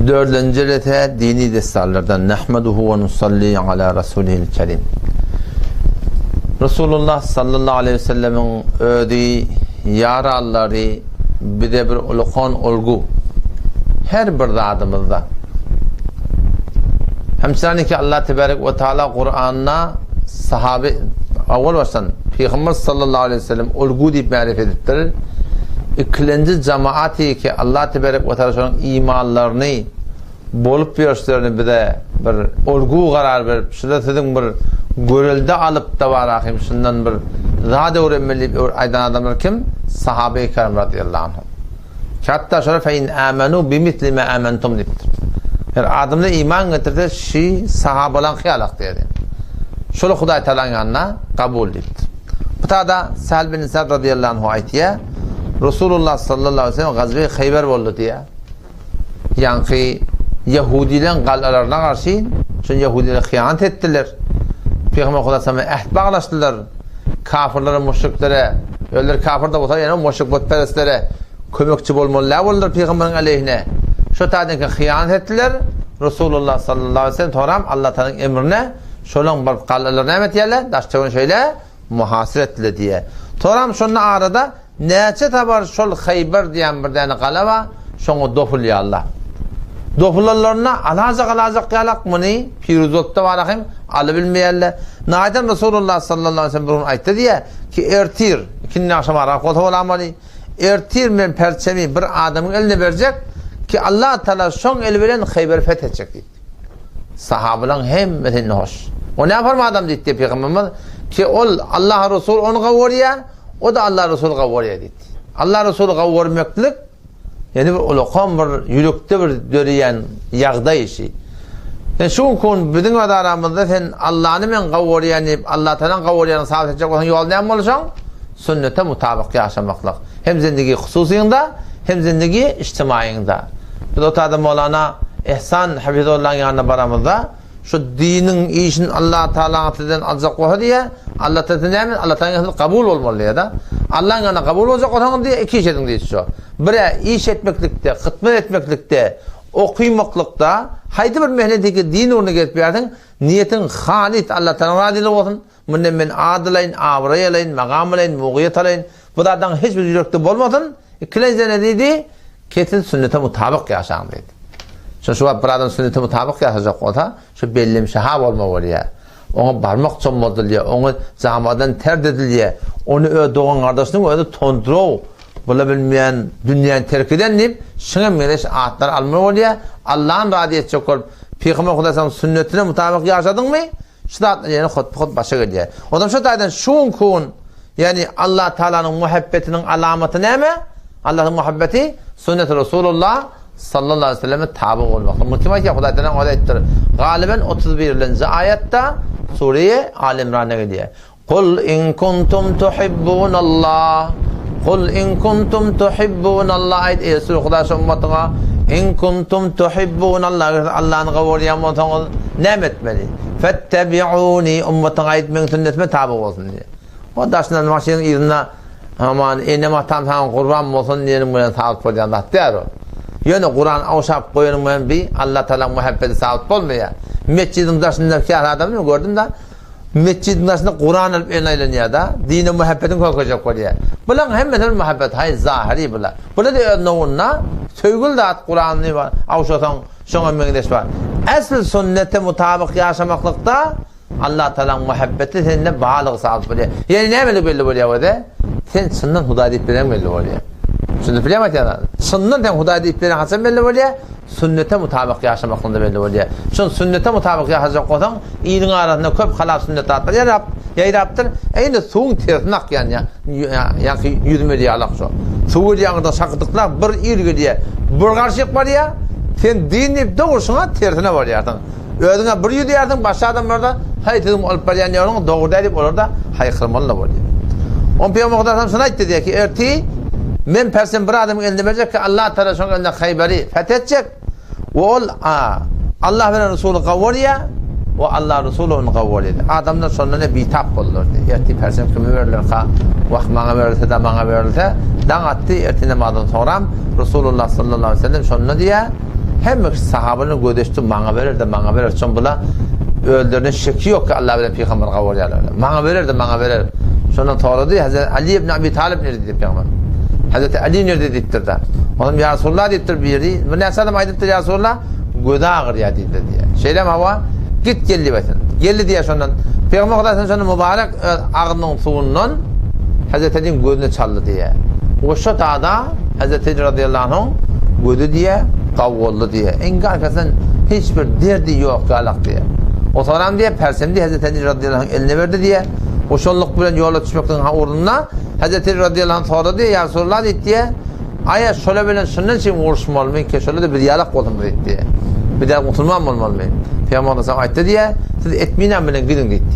Dördünji jelese dini dessanlardan Nahmaduhu we nusalli ala rasulihil kerim. Resulullah sallallahu aleyhi ve sellemiň özi ýarallary bize bir ulukan olgu her bir zadymyzda. Hemçinki Allah tebarek we taala Kur'anda sahabe awal başdan Peygamber sallallahu aleyhi ve sellem olgu diýip märif edipdir. Ikilenji jamaat ki Allah tebarek we taala şonuň imanlaryny bolup ýörüşlerini bize bir olgu garar berip, şuda siziň bir görelde alyp da barahym şundan bir zat öwrenmeli diýip aýdan adamlar kim? Sahabe-i kiram radiyallahu anhum. Hatda şolar fe in amanu bimisli ma amantum diýipdir. Eger adamlar iman getirse şi sahabalaň hyýalak diýdi. Şol Hudaý Tagalaň ýanynda kabul diýipdir. Bu tada Sahl bin Sa'd radiyallahu anhu aýtýar, Resulullah sallallahu aleyhi ve sellem gazwe Haýber boldy diýýär. Ýaňky ýahudileň galalaryna garşy, şol ýahudiler hyýanat etdiler. Pygamber Hudaý sallallahu äht baglaşdylar. Kafirlere, müşriklere, özleri kafir-de bolsa, ýene müşrik butperestlere kömekçi bolmaly däl boldular pygamberiň aleýhine. Şo taýdan ki hyýanat etdiler. Resulullah sallallahu aleyhi ve sellem soram Allah Taalanyň emrine şolaň baryp galalary näme etýärler? Daş-töweregini şeýle muhasyr etdiler diýýär. Soram şonda arada Näçe sabar şol Haýbar diýen bir däne gala bar, şoňa dopulýarlar. Dopulanlarynda alajak-alajak ýalak muny piruz bolupda bar ahym, alybilmeýärler. Naýdan Resulullah sallallahu aleyhi ve sellem bir gün aýtdy diýýär ki, ertir, ikindi agşam arak bolsa bolamaly, ertir men perçemi bir adamyň eline berjek ki, Allah Taala şoň eli bilen Haýbary feth etjek diýdi. Sahabalaryň hemmesi indi hoş. O näme adam diýdi Pygamberimiz ki, ol Allah Resul ony gowurýar, O-da Allah Resuly gawy görýär diýdi. Allah Resuly gawy görmeklik, ýagny bir ulakan bir ýürekde bir döreýän ýagdaý işi. Sen şu günki gün biziň öz aramyzda sen Allany men gawy görýän diýip, Allah Tagalaň gawy görýänini sabyt etjek bolsaň ýol näme boluşaň? Sünnete mutabyk ýaşamaklyk. Hem zindigi hususyňda, hem zindigi ijtimaýyňda. Biz o taýda Mowlana Ehsan Hafizullahyň ýanyna baramyzda, Şu diniň işini Allah Tagalaň sizden aljak bolsa diýýär, Allah Tagala näme? Allah Tagalaň ýanynda kabul bolmaly diýýär-de. Allaň ýanynda kabul boljak bolsaňyz diýýär, iki iş ediň diýýär şu. Bir-ä iş etmeklikde, hytmat etmeklikde, okymaklykda, haýsy bir mehnetiki din ugrunda gezip ýörseň, niýetiň halys Allah Tagalaň razylygy bolsun, mundan men ad alaýyn, abraý alaýyn, magam alaýyn, mugyýet alaýyn, bu zatlaryň hiç biri ýürekde bolmasyn, ikilenjide diýdi, Kesin sünnete mutabyk ýaşaň diýdi. Şo şu wagt bir adam sünnete mutabyk ýaşajak bolsa, şu bellemşaha bolma bolýar. Oňa barmak çommadylýar, oňa jamadan terd edilýär. Ony öz dogan-gardaşynyň özi tondrow, bula bilmeýän, dünýäni terk eden diýip, şuňa meňzeş atlar almaly bolýar. Allany razy etjek bolup, Pygamber Hudaýyň sünnetine mutabyk ýaşadyňmy, şu zatlar ýene hotba-hot başa gelýär. Ondan şu taýdan şu günki gün, ýagny Allah Taalanyň muhabbetiniň alamaty näme? Allahyň muhabbeti sünneti Resulullah sallallahu aleyhi ve selleme taby bolmakdyr. Muny kim aýtýar? Hudaý Tagala özi aýtdyr. Galyban 31-nji aýatda Sure-i Al Imranda gelýär. Kul in kuntum tuhibbunallah Kul in kuntum tuhibbunallah aýt eý Resul Hudaý şu ummatyňa in kuntum tuhibbunallah eger Allany gowy görýän bolsaňyz näme etmeli? Fettebi'uni ummatyňa aýt meň sünnetime taby bolsun diýýär. O daşyndan maşynyň yzynda Aman, enem-atam saňa gurban bolsun diýeniň bilen sabyt bolýan zat däl ol. Ýöne Kuran awşap goýanyň bilen bi Allatagalaň muhabbeti sabyt bolmaýar. Metjidiň daşynda käbir adamlary gördüm-de, metjidiň daşynda Kuran alyp eline aýlanýar-da, dine muhabbetini görkezjek bolýar. Bulaň hemmesi bir muhabbet, haý zahyry bular. Bular-da öz nowunda söýgüli zat Kurany awşasaň şoňa meňzeş bar. Esl sünnete mutabyk ýaşamaklykda Allah Tagalaň muhabbeti sende barlygy sabyt bolýar. Ýöne nämelik belli bolýar özi? Sen çyndan Hudaý diýip bilen belli bolýar. Düşünip bilýärmi aýtýan zadym? Çyndan sen Hudaý diýip bilen haçan belli bolýar? Sünnete mutabyk ýaşamaklygynda belli bolýar. Şol sünnete mutabyk ýaşajak bolsaň, iliň arasynda köp halap sünnet zatlar ýarap, ýaýrapdyr. Eýni suwuň tersine akýan ýa, ýaňky ýüzmeli ýalak şo. Suw gelýär aňyrdan şakydyklap bir il gelýär. Bir garşyk barýar. Sen din diýip dogry şoňa tersine barýarsyň. Özüňe bir ýüzýärsiň, başga adamlar-da, Haý, siziň alyp barýan ýoluňyz dogry däl diýip, olar-da haýkyrmaly-da bolýar. Oň Pygamber Hudaý şuny aýtdy diýýär ki, Ertir men persem bir adamyň eline berjek ki, Allah Tagala şonuň eline Haýbary feth etjek we ol Allah bilen Resuly gowurýar we Allah Resuly ony gowurýar. Adamlar şondan ne bitap boldular diýýär. Ertir persem kime berlerka? Wah, maňa berilse-de, maňa berilse. Daň atdy, ertir namazdan soňram Resulullah sallallahu aleyhi ve sellem şonda diýýär. Hemme kişi sahabalar gözeşdi, maňa berer-de, maňa berer. Şon bula özlerine şeki ýok ki Allah bilen pygamber gawy bolýarlar. Maňa berer-de, maňa berer. Şondan sorady, Hazreti Ali ibn Abi Talib nirde diýip pygamber. Hazreti Ali nirde diýipdir-de. Onuň ýa Resulullah diýipdir biri. Bir näçe adam aýdypdyr ýa Resulullah, gözi agyrýar diýdi diýýär. Şeýlemi hawa? Git gel diýip aýtsyn. Geldi diýýär şondan. Pygamber Hudaýdan şonda mübarek öz agzynyň suwundan Hazreti Aliň gözüne çaldy diýýär. We şo dada Hazreti Ali razyýallahu anhuň gözi diýýär, gawy boldy diýýär. Iň arkasyndan hiç bir derdi ýok ýalak diýýär. O soram diýýär, persendi Hazreti Ali razyýallahu anhuň eline berdi diýýär. We şonluk bilen ýola düşmekligiň ugrunda Hazreti Ali razyýallahu anh sorady, Ýa Resulullah diýdi diýýär. Aýa şola bilen şundan çyn uruşmalymy ki, şola-da biz ýalak bolsun diýdi. Biz ýaly musulman bolmalymy? Pygamber aleyhisselam aýtdy diýýär, siz etminan bilen gidiň diýdi.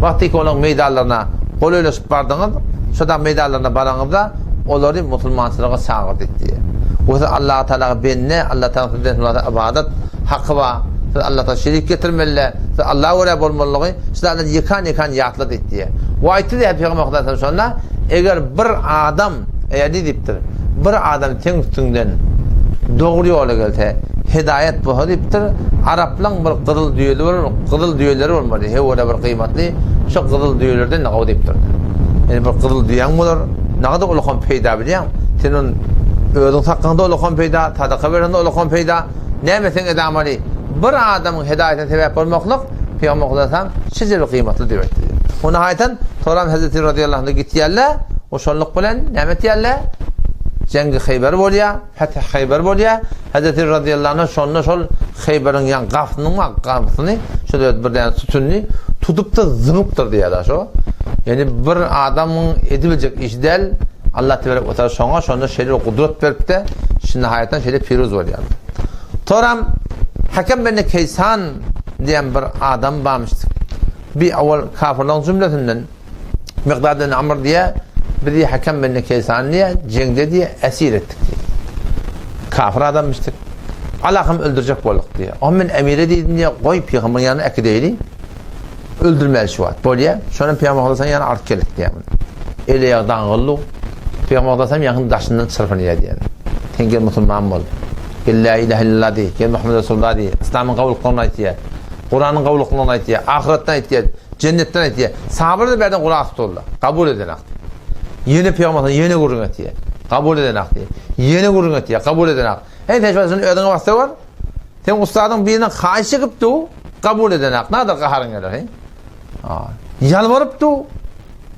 Wagty ki olaryň meýdanlaryna golaýlaşyp bardyňyz, şo dag meýdanlaryna baraňyzda olary musulmançylyga çagyr diýdi. We siz Allahu Tealaga bende, Allah Teala sizden ybadat haky bar. Siz Allah Teala şerik getirmeli, siz Allaha görä bolmalylygy şu zatlary ýekan-ýekan ýatla diýdi. We aýtdy diýýär Pygamber aleyhisselam şonda, eger bir adam Eýe diýipdir, Bir adam seň üstüňden dogry ýola gelse, hidaýat bolsa diýipdir, araplaň bir gyzyl düýeli bolar, gyzyl düýeleri bolmaly, höwere bir gyýmatly, şo gyzyl düýelerden-de gowy diýipdir. Ýani bir gyzyl düýäň bolar, nagada ulakan peýda bilýäň, sen ony özüň saklaňda ulakan peýda, sadaka berseň-de ulakan peýda, näme etseň edamaly, bir adamyň hidaýatyna sebäp bolmaklyk, Pygamber Hudaýam şeýle bir gyýmatly diýip aýtdy. Ony aýdan, soram Hezreti razyýallahu anh gitýärler, O şonluk bilen näme etýärler? Jeňgi Heýber bolýar, Fetih Heýber bolýar. Hezreti razyýallahu anh şonda şol Heýberiň ýan gapysynyň bar, gapysyny, şol bir däne sütünini tutup-da zyňypdyr diýýärler şo. Ýani bir adamyň edibiljek işi däl. Allah tebarek we taala şoňa şonda şeýle bir gudrat berip-de, şindi haýatdan şeýle piruz bolýar. Soram Hakem bin Keýsan diýen bir adam barmyş. Bir awal kafirlaryň jümlesinden Mikdad bin Amr diýýär, Bizi Hakem bin Keýsan diýýär, jeňde diýýär, esir etdik diýýär. Kafir adamyşdyk. Alahym öldürjek bolduk diýýär. Oňa men emire diýdim diýýär, goý pygamberiň ýanyna äkideýli. Öldürmäli şu wagt. Bolýar. Şonda pygamber sallallahu ýanyna alyp geldik diýýär. Eli ýag daňgyldy. Pygamber sallallahu ýaňy daşyndan çyrpynýar diýýär. Sen gel musulman bol. Gel la ilahe illallah diý. Gel Muhammed Resulullah diý. Islamyň gawulyklaryny aýtýar. Kuranyň gawulyklaryny aýtýar. Ahyretden aýtýar. Jennetden aýtýar. Sahabalar-da bärden gulak asyp durlar. Kabul edenak. Ýene pygamber ýene gürrüň etýär. Kabul edenak diýýär. Ýene gürrüň etýär. Kabul edenak. Eý sen şony özüňe basda gör. Sen ustadyň birine haýyş çekip du, kabul edenak. Nadir gaharyň geler, he? Ýalbaryp du.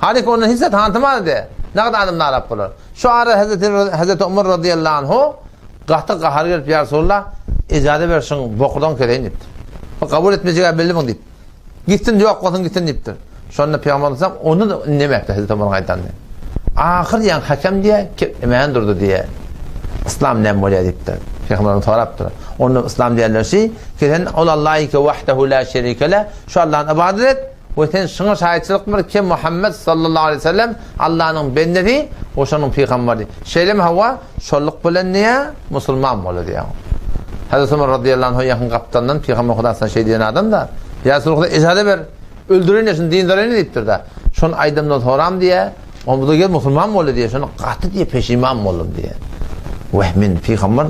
Halik ondan hiç zat hantymady. Nagad adam narap bolar. Şu ara Hazreti Hazreti Umar radıyallahu anhu gaty gahar gelip ýa Resulullah ejaza ber şuň bokurdan keseýin diýipdir. Bu kabul etmejegi belli muň diýip. Gitsin ýok bolsun gitsin diýipdir. Şonda Pygamber aleyhisselam ony-da inlemepdir Hazreti Omaryň aýdanyny. Ahyr ýaň hakem diýe keplemän durdy diýe. Yslam näme bolýar diýipdir. Pygamber onu sorapdyr. Onda yslam diýenler şi, ki sen ol Allahy ki wahdehu la şerike le, şu Allahny ybadat et we sen şuňa şaýatçylyk bir ki Muhammed sallallahu aleyhi ve sellem Allahnyň bendesi we şonuň pygamberi. Şeýlemi hawa? Şolluk bilen diýä musulman boldy diýä. Hazreti Ömer radıyallahu anh ýakyn gapdalyndan Pygamber Hudaýdan şeý diýen adam da, Ýa Resulullah ejaza ber, öldüreýin şuny dindareýin diýipdir da. Şony aýdamdan soram diýä, o bu da gel musulman boldy diýä, şony gaty diýä peşiman boldum diýä. Weh men Pygamber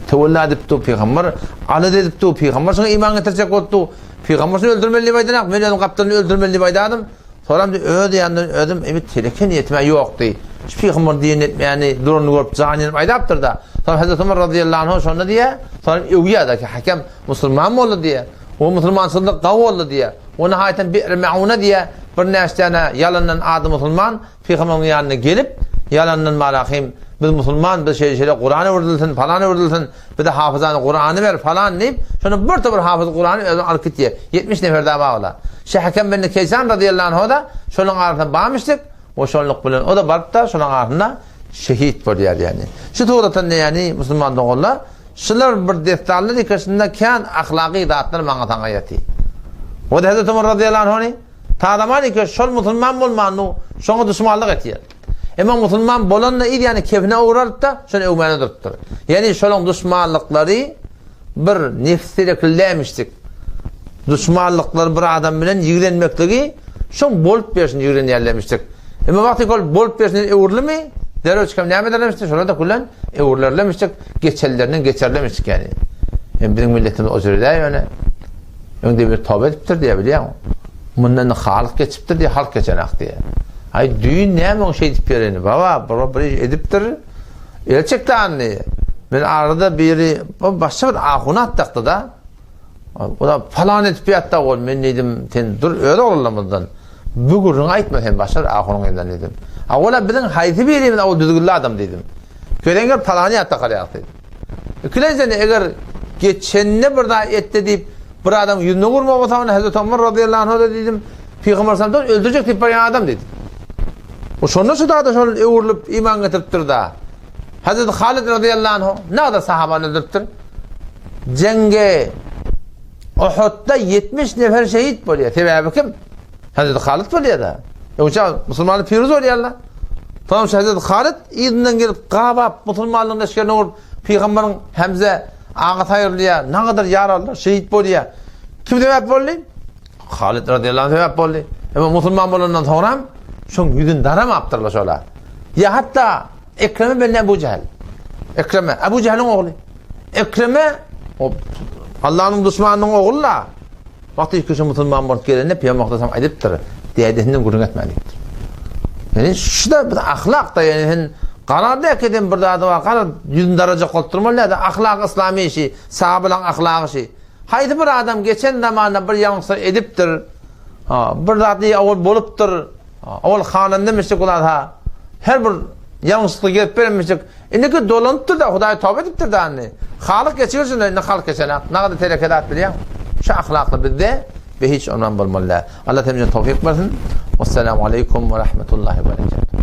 tewella edipdi, Pygamber alad edipdi, Pygamber şoňa iman getirjek bolupdy. Pygamber şuny öldürmeli diýip aýdanak, men özüm gapdalynda öldürmeli diýip aýdadym. Soram diý, öz ýanyndan özüm emi teleke niýetim-ä ýokdy. Şu pygamber diýen etmäni duranyny görüp jan ýanyp aýdapdyr-da. Soň Hezreti Omar razyýallahu anhu şonda diýýär, soň öwýär-de ki, hakem musulman boldy diýýär. O musulmançylyk gawy boldy diýýär. O nihaýetem Bi'r Mauna diýýär, bir näçe däne ýalandan ady musulman pygamberiň ýanyna gelip, ýalandan malahym, biz musulman, biz şeýle-şeýle Kuran öwredilsin, palan öwredilsin, Bize hafyzany Kurany ber falan diýip, şonda bir topar hafyz Kurany özüne alyp gitýär. 70 nefer dagy bagla. Şeýh Hakem bin Keýsan razyýallahu anhu da şolaryň arasynda barmyşdyk. O şonluk bilen o da baryp da şolaryň arasynda şehit bolýar ýani. Şu suratdan ýani musulman doganlar, şular bir dessanlar ýekeşinde kän ahlaky zatlar maňa saňa ýaty. O da Hazreti Umar razyýallahu anhu Tadaman eke şol musulman bolmany şoňa duşmanlyk etýär. Emma musulman bolanda yz ýany kefine owralyp-da, şony öwmäne durupdyr. Ýani şolaň duşmanlyklary bir nefs terekli dälmişdik. Duşmanlyklary bir adam bilen ýigrenmekligi şoň bolup berşini ýigrenýärlemişdik. Emma wagty ol bolup berşinden öwrülimi, derrew çykam näme ederlemişdik? Şolar da küllen öwrülerlemişdik, geçenlerinden geçerlemişdik ýani. Ýöne biziň milletimiz o jüre däl ýöne. Öňde bir toba edipdir diýýär, bilýäňmi? Mundan indi Halyk geçipdir diýýär, halk geçenak diýýär. Aý, düýn näme oň şeýdip ýöreni? Baba, bir bir iş edipdir. El çekdi andy. Men arada biri, başga bir ahun atdakdy-da. O-da falan edip ýatda ol. Men diýdim, sen dur öz oglanlarymyzdan. Bu gürrüňi aýtma sen başga bir ahunyň elinden diýdim. A ol-a biziň haýsy birimiz o düzgünli adam diýdim. Göreňler palany ýatda galýar diýdim. Ikilenjende eger geçende bir zat etdi diýip bir adam ýüzüne urma bolsa onda Hazreti Omar razyýallahu anhu da diýdim. Pygamber sallallahu öldürjek diýip barýan adam diýdim. O şonda şu da şol öwrülip iman getiripdir da. Hazreti Halid razyýallahu anhu näde sahabany öldüripdir? Jeňge Uhudda 70 nefer şehit bolýar. Sebäbi kim? Hazreti Halid bolýar da. Ýogsa musulmanlar piruz bolýarlar. Soň Hazreti Halid yzyndan gelip gabap musulmanlaryň leşgerine urup pygamberiň Hamza agasy aýrylýar. Nägadar ýaralylar, şehit bolýar. Kim sebäp boldy? Halid razyýallahu anh sebäp boldy. Emma musulman bolandan soňra şoň ýüzüni daramapdyrlar şolar. Ýa hatda Ekreme ben Ebu Cehel. Ekreme, Ebu Ceheliň ogly. Ekreme o Allah'ın düşmanynyň ogly la. Wagty ilki şu musulman bolup gelende Peygamber sallam aýdypdyr, dädesinden gürrüň etme diýipdir. Ýani şu da bir ahlak da ýani sen garar da eden bir zady bar, garar ýüzüni darajak bolup durmaly da ahlak islami işi, sahabalaryň ahlagy şi. Haýsy bir adam geçen zamanda bir ýalňyşlyk edipdir, ha, bir zat owal bolupdyr, Owal hananda müşrik bolan-ha, her bir ýalňyşlykda gelip beren müşrik, indiki dolanypdyr-da, Hudaýa toba edipdir-de indi. Halyk geçiber şunda, indi halk geçenak. Nagada tereke zat bilýäň. Şu ahlakly bizde we hiç ondan bolmaly däl. Allah hemmämize towfyk bersin. Wassalamu aleýkum we rahmetullahi we berekatuh.